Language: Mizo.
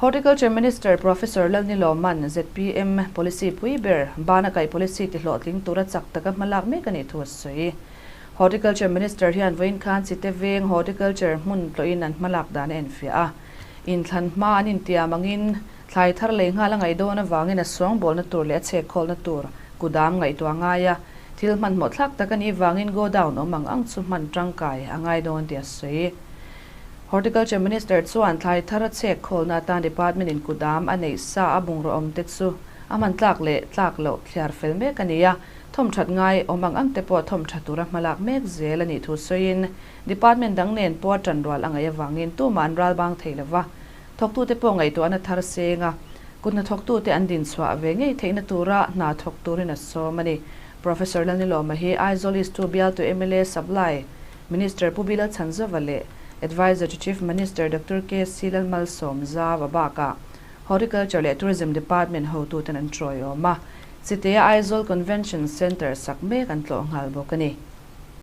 Horticulture Minister Professor Lalnilawma'n zpm policy pui ber bana kaih policy tihlawhtling tura chak taka hmalak mek a nih thu a sawi. Horticulture Minister hian vawiin khan Chite veng Horticulture hmun tlawhin an hmalak dan a enfiah a. Inthlan hma an intiam angin thlai thar lei nghal a ngaih dawn avangin a sawngbawlna tur leh a chhekkhawlna tur kudam ngaihtuah a ngai a, thil hmanhmawh thlak tak a nih vangin godown awm ang ang chu hman tangkai a ngai dawn tih a sawi. Horticulture Minister chuan thlai thar a chhekkhawlna atan department in kudam a neih sa a bungraw awm te chu a hman tlak leh tlak loh thliar fel mek a ni a, thawm that ngai awm ang ang te pawh thawm tha tura hmalak mek zel a nih thu sawiin department dang nen pawh a tanrual a ngaih avangin tumah an ral bang thei lova, thawktute pawh ngaihtuahna thar seng a, kut hnathawktute an dinchhuah ve ngei theihna tura hna thawk turin a sawm a ni. Professor Lalnilawma hi Aizawl East 2 bialtu mla Supply Minister Pu Bilal Chhanzova leh Adviser to Chief Minister Doctor KC Lalmalsawmzava bakah Horticulture leh Tourism Department hotuten an tawiawm a, Chitea Aizawl Convention Centre sak mek an tlawh nghal bawk a ni.